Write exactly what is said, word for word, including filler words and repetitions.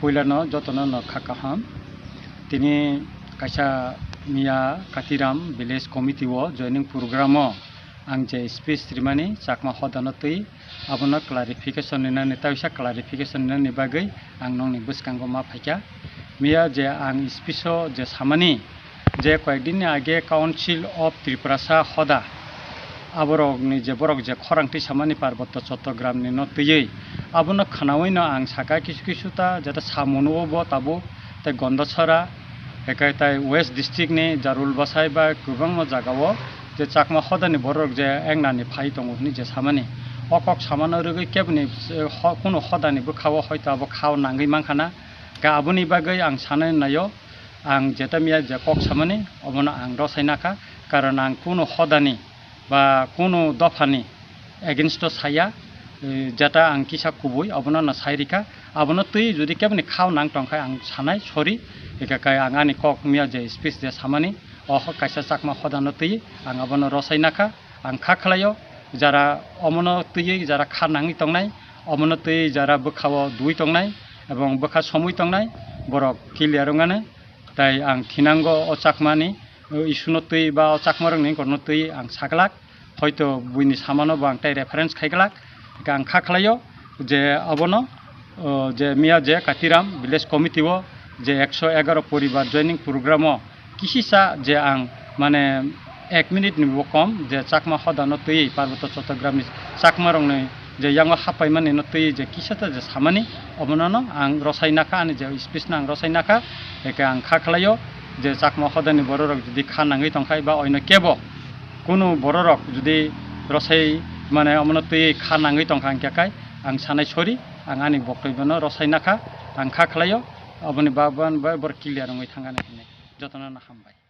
Puilano jotono no kha kaham. Tini kaisa miya Katiram Village Committee o joining program o ang je speech rimani Chakma hodano twi abono clarification rinani, tawisa clarification rinani bagwi ang nongni bwskango ma phaikha. Miya je ang speech o je samani, je koyekdinni age Council of Tiprasa hoda, aborokni je borok je khorang twi samani Parbotto Chottogramni no twiwi, abono khwnawino ang saka kisu kisu ta jata samunuo bo tabuk tei Gondasara, ekai tai West District ni Jarul Basai ba kwbangma jagao je Chakma hodani borok je engnani phai tongo hwnwi je samani. O kok samano rwgwi keboni, eh, ho-, kunu hodani bwkhao hoito abo khao nangwi mankha na. Ga aboni bagwi ang sanai naio, ang jeta miya je kok samani, obono ang rosai nakha, karon ang kunu hodani ba kunu dophani against o saya, eh, jeta ang kisa kubui, obono no sai rikha, abono twi jodi keboni khao nang tongkha ang sanai, sorry, eka kai ang ani kok miya je speech je samani, o ho-, kaisa Chakma hodano twi ang abono rosai nakha, ang kha khlaio, jara omono twi jara kha nangwi tongnai, omono twi jara bwkhao dui tongnai, ebong bwkha somwi tongnai, borok clear wngani. Tai ang thinango o Chakmani, o issue no twi ba o Chakmarokni wngkorno twi ang saglak, hoito buini samano bo ang tai reference khaiglak, hingkhe ang kha khlaio je abono, o, je miya je Katiram Village Committee o je ekso egaroh poribar joining program o kisisa je ang mane ek minute ni bo kom je Chakma hodano twi Parbotto Chottogramni Chakmarokni je yango happaimani no twi je kisa ta je samani, omono no ang rosai nakha, ani je speech no ang rosai nakha, eke ang kha khlaio je Chakma hodani bororok jodi kha nangwi tongkhai ba oino kebo kunu bororok jodi rosai mane omono twi kha nangwi tongkha hingkhe kai ang sanai sorry, ang ani boktobyo no rosai nakha, ang kha khlaio, oboni bagwi bai bor clear wngwi thangani hinwi jotono no hambai.